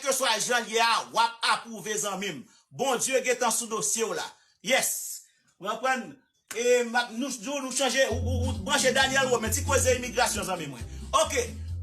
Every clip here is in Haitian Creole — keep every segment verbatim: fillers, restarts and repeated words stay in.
kèlkeswa jan l ye a, w ap apwouve, zanmi m. Bondye gentan sou dosye w la. Yes. Ou konprann? E m ap, nou, nou, nou chanje, ou, ou, ou branche Daniel Romain, ti koze imigrasyon, zanmi mwen. Ok.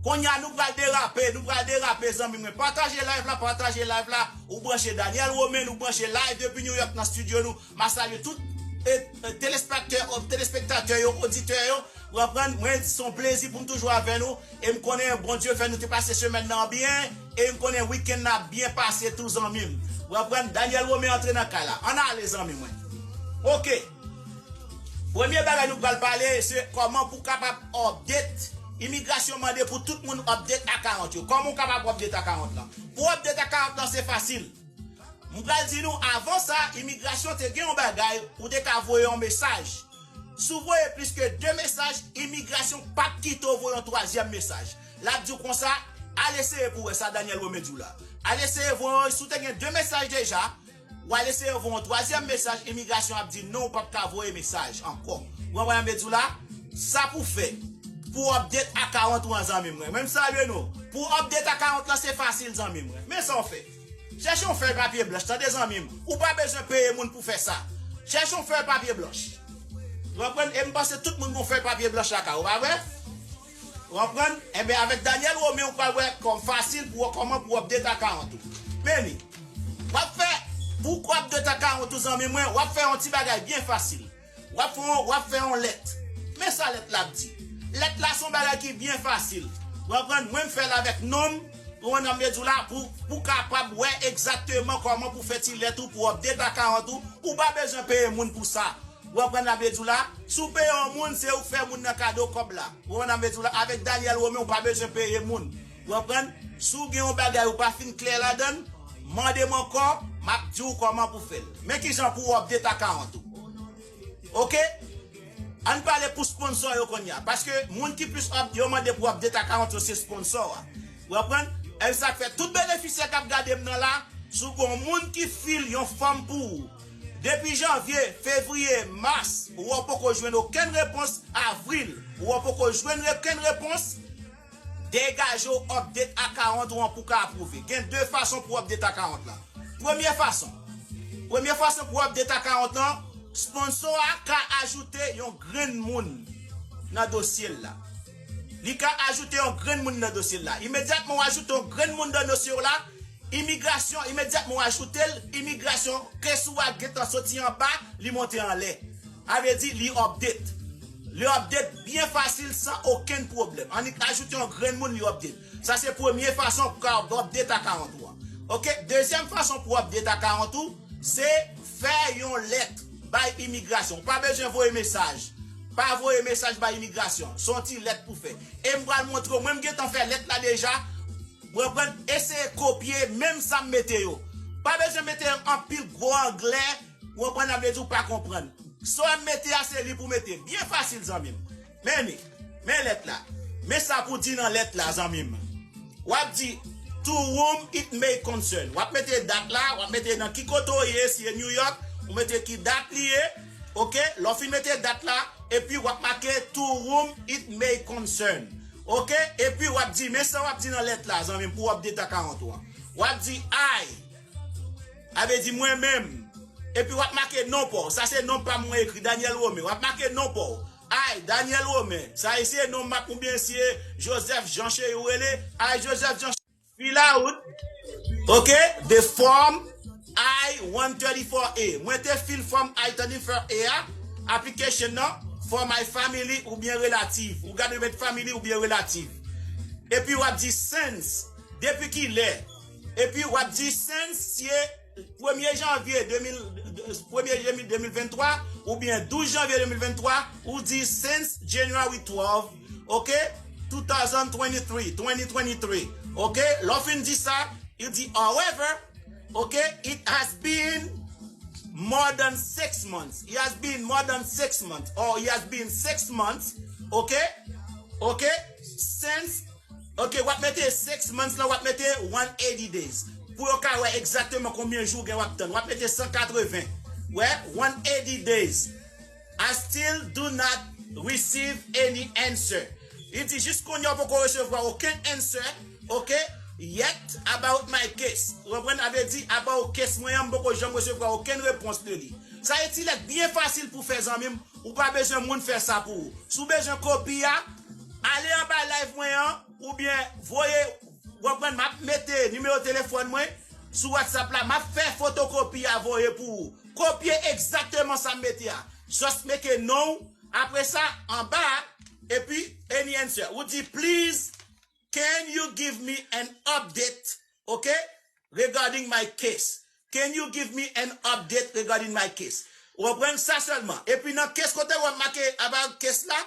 Kounye a, nou pral derape, nou pral derape, zanmi mwen. Pataje live la, pataje live la. Ou branche Daniel Romain, nou branche live depi New York nan studio nou. M a salye tout e, e, telespektatè, o, telespektatè yo, oditè yo. Ou konprann? Mwen, se yon plezi pou m toujou avè nou. E m konnen Bondye fè nou te pase semèn nan byen. E m konnen wikenn nan ap byen pase tou, zanmi m. Ou konprann? Daniel Romain antre nan kay la. Ann ale, zanmi mwen. Ok. Premye bagay nou pral pale, se kòman pou kapab update. Imigrasyon mande pou tout moun update account yo. Kòman w kapab update account lan? Pou update account lan, se fasil. M pral di nou, avan sa, imigrasyon te gen yon bagay, ou te ka voye yon mesaj. Si w voye plis ke de mesaj, imigrasyon p ap kite w voye yon twazyèm mesaj. L ap di w konsa, al eseye pou w wè sa Daniel Romain di w la. Al eseye voye, si w te gen de mesaj deja, w al eseye voye yon twazyèm mesaj, imigrasyon ap di non, ou p ap ka voye mesaj ankò. Ou konprann sa m vle di w la? Sa pou fè, pou update account ou an, zanmi mwen. Mwen, m salye nou. Pou update account lan, se fasil, zanmi mwen. Men sa w fè. Chèche yon fèy papye blanch, tande, zanmi m. Ou pa bezwen peye moun pou fè sa. Chèche yon fèy papye blanch. Ou konprann? E m panse tout moun gen yon fèy papye blanch lakay ou, pa vre? Ou konprann? Enben, avèk Daniel Romain, ou pral wè kòm fasil pou wè kòman pou update account ou. Men li. W ap fè, pou w update account ou, zanmi mwen, w ap fè yon ti bagay byen fasil. W ap fè yon, w ap fè yon lèt. Men sa lèt la ap di. Lèt la se yon bagay ki byen fasil. Ou konprann? Mwen, m fè l avèk non m, ou konprann sa m vle di w la, pou, pou kapab wè egzakteman kòman pou fè ti lèt ou, pou update account ou, ou pa bezwen peye moun pou sa. Ou konprann sa m vle di w la? Si w peye yon moun, se ou k fè moun nan kado kòb la. Ou konprann sa m vle di w la? Avèk Daniel Romain, ou pa bezwen peye moun. Ou konprann? Si w gen yon bagay ou pa fin klè ladan l, mande m ankò, m ap di w kòman pou fè l. Men kijan pou w update account ou. Ok? Ann pale pou sponsor yo kounye a. Paske moun ki plis up, yo mande pou update account yo, se sponsor a. Ou konprann? E sa k fè tout benefisyè k ap gade m nan la, si w gen yon moun ki fil yon fòm pou ou, depi janvye, fevriye, mas, ou wè w poko jwenn okenn repons, avril, ou wè w poko jwenn okenn repons, degaje w, update account ou an pou ka apwouve. Gen de fason pou update account lan. Premye fason. Premye fason pou update account lan, sponsor a ka ajoute yon grenn moun nan dosye l la. Li ka ajoute yon grenn moun nan dosye l la. Imedyatman w ajoute yon grenn moun nan dosye w la, imigrasyon, imedyatman w ajoute l, imigrasyon, ke si w a gentan soti anba, li monte anlè. A vle di, li update. Li update byen fasil, san okenn pwoblèm. Annik ajoute yon grenn moun, li update. Sa se premye fason pou ka update account ou an. Ok, dezyèm fason pou update account ou, se fè yon lèt bay imigrasyon. Ou pa bezwen voye mesaj. Pa voye mesaj bay imigrasyon. Se yon ti lèt pou fè. E m pral montre w, mwen m gentan fè lèt la deja. Ou konprann? Eseye kopye menm sa m mete yo. Pa bezwen mete anpil gwo anglè. Ou konprann, sa vle di w pa konprann. Sa w mete a, se li pou mete. Byen fasil, zanmi m. Men li. Men lèt la. Men sa pou di nan lèt la, zanmi m. W ap di, "To whom it may concern." W ap mete dat la, w ap mete nan ki kote w ye, si e New York, ou mete ki dat li ye. Ok? Lè w fin mete dat la, epi w ap make, "To whom it may concern." Ok? Epi w ap di, men sa w ap di nan lèt la, zanmi m, pou w update account ou an. W ap di, "I." A vle di mwen menm. Epi w ap make non pa w. Sa se non pa m mwen ekri, Daniel Romain. W ap make non pa w. I, Daniel Romain. Sa e se non m ap oubyen si e Joseph Jean Cheri ou rele. I, Joseph Jean. Fill out. Ok, the form I one thirty-four A. Mwen te fil form I thirty-four A a, application nan, for my family oubyen relative. Ou gade met family oubyen relative. Epi w ap di since, depi ki lè. Epi w ap di since se premye janvye de mil, premye janvye de mil venntwa, oubyen douz janvye de mil venntwa, ou di since January twelve, ok, two thousand twenty-three, twenty twenty-three, ok, lè w fin di sa, li di, however, ok, it has been more than six months, it has been more than six months, or it has been six months, ok, ok, since Ok, w ap mete six months lan, w ap mete one eighty days. Pou yo ka wè egzakteman konbyen jou gen w ap tann. W ap mete san katreven. Wè, one eighty days. I still do not receive any answer. Li di, jis kounye a, w poko resevwa okenn answer. Ok? yet about my case. Ou konprann? Sa vle di, about case mwen an, m poko janm resevwa okenn repons de li. Sa e ti lèt byen fasil pou fè, zanmi m. Ou pa bezwen moun fè sa pou ou. Si w bezwen kopi a, ale anba live mwen an, oubyen voye, ou konprann, m ap mete nimewo telefòn mwen sou WhatsApp la, m ap fè fotokopi a voye pou ou. Kopye egzakteman sa m mete a. Just make non w, apre sa, anba a, epi any answer. Ou di, please, can you give me an update, okay, regarding my case? Can you give me an update regarding my case? Ou konprann sa sèlman. Epi nan case kote w ap make about case la,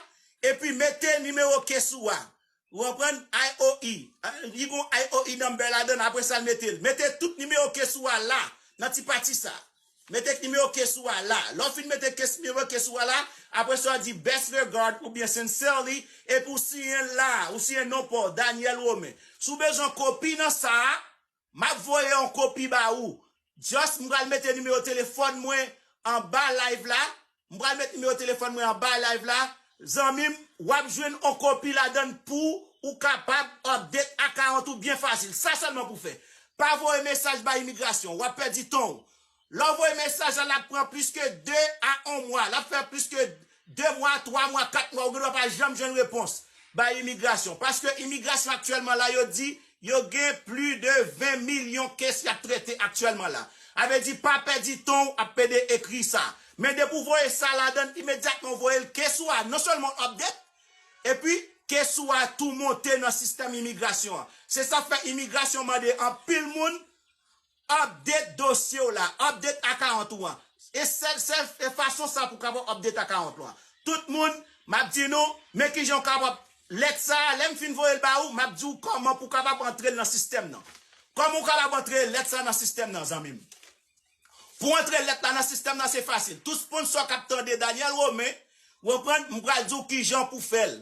epi mete nimewo case ou a. Ou konprann? I O E. Li gon I O E number ladan, apre sa l mete l. Mete tout nimewo case ou a la, nan ti pati sa. Mete nimewo case ou a la. Lè w fin mete case, nimewo case ou a la, apre sa w di best regard oubyen sincerely, epi w siyen l la, ou siyen non pa w, Daniel Romain. Si w bezwen kopi nan sa a, m ap voye yon kopi ba ou. Just m pral mete nimewo telefòn mwen anba live la. M pral met nimewo telefòn mwen anba live la. Zanmi m, w ap jwenn yon kopi ladan l pou ou kapab update account ou byen fasil. Sa sèlman pou fè. Pa voye mesaj bay imigrasyon. W ap pèdi tan w. Lè w voye mesaj la, l ap pran plis ke de a yon mwa. L ap fè plis ke de mwa, twa mwa, kat mwa. Ou gendwa pa janm jwenn repons bay imigrasyon. Paske imigrasyon aktyèlman la, yo di yo gen plis de ven milyon case y ap trete aktyèlman la. Sa vle di, pa pèdi tan w ap pede ekri sa. Men depi w voye sa ladan l, imedyatman w voye l, case ou a non sèlman update, epi case ou a tou monte nan sistèm imigrasyon an. Se sa k fè imigrasyon mande anpil moun update dosye w la, update account ou an. E sèl, sèl e fason sa pou w kapab update account ou an. Tout moun, m ap di nou, men kijan w kapab, lèt sa a, lè m fin voye l ba ou, m ap di w kòman pou w kapab antre l nan sistèm nan. Kòman w kapab antre lèt sa a nan sistèm nan, zanmi m? Pou antre lèt la nan sistèm nan, se fasil. Tout sponsor k ap tande Daniel Romain, ou konprann, m pral di w kijan pou fè l.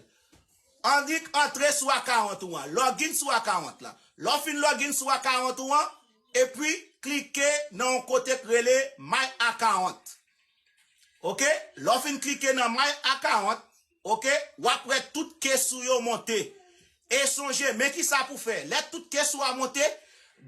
Annik antre sou account ou an. Login sou account la. Lè w fin login sou account ou an, epi klike nan yon kote k rele My Account. Oke? Lè w fin klike nan My Account, oke, w ap wè tout case ou yo monte. E sonje, men kisa pou fè. Lè tout case ou a monte,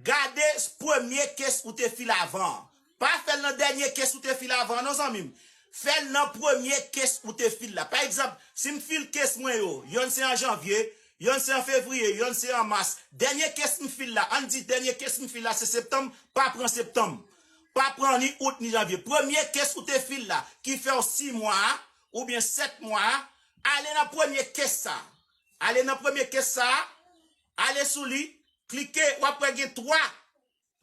gade premye case ou te file avan an. Pa fè l nan dènye case ou te file avan an non, zanmi m. Fè l nan premye case ou te file la. Pa egzanp, si m file case mwen yo, yonn se an janvye, yonn se an fevriye, yonn se an mas. Dènye case m file la, ann di dènye case m file la se septanm, pa pran septanm. Pa pran ni out ni janvye. Premye case ou te file la, ki fè w sis mwa a, oubyen sèt mwa a, ale nan premye case sa a. Ale nan premye case sa a, ale sou li, klike, w ap wè gen twa,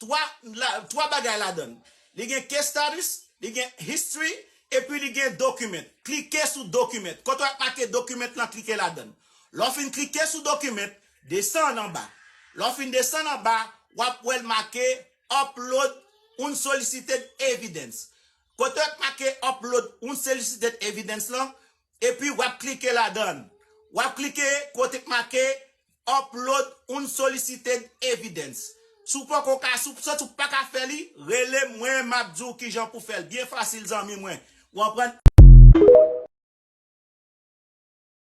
twa, la, twa bagay ladan l. Li gen case status, li gen history, epi li gen document. Klike sou document. Kote w ap make document lan, klike ladan l. Lè w fin klike sou document, desann anba. Lè w fin desann anba, w ap wè l make upload unsolicited evidence. Kote w ap make upload unsolicited evidence lan, epi w ap klike ladan l. W ap klike kote k make upload unsolicited evidence. Si w poko ka, si w santi w pa ka fè li, rele m, mwen m ap di w kijan pou fè l. Byen fasil, zanmi mwen. Ou konprann?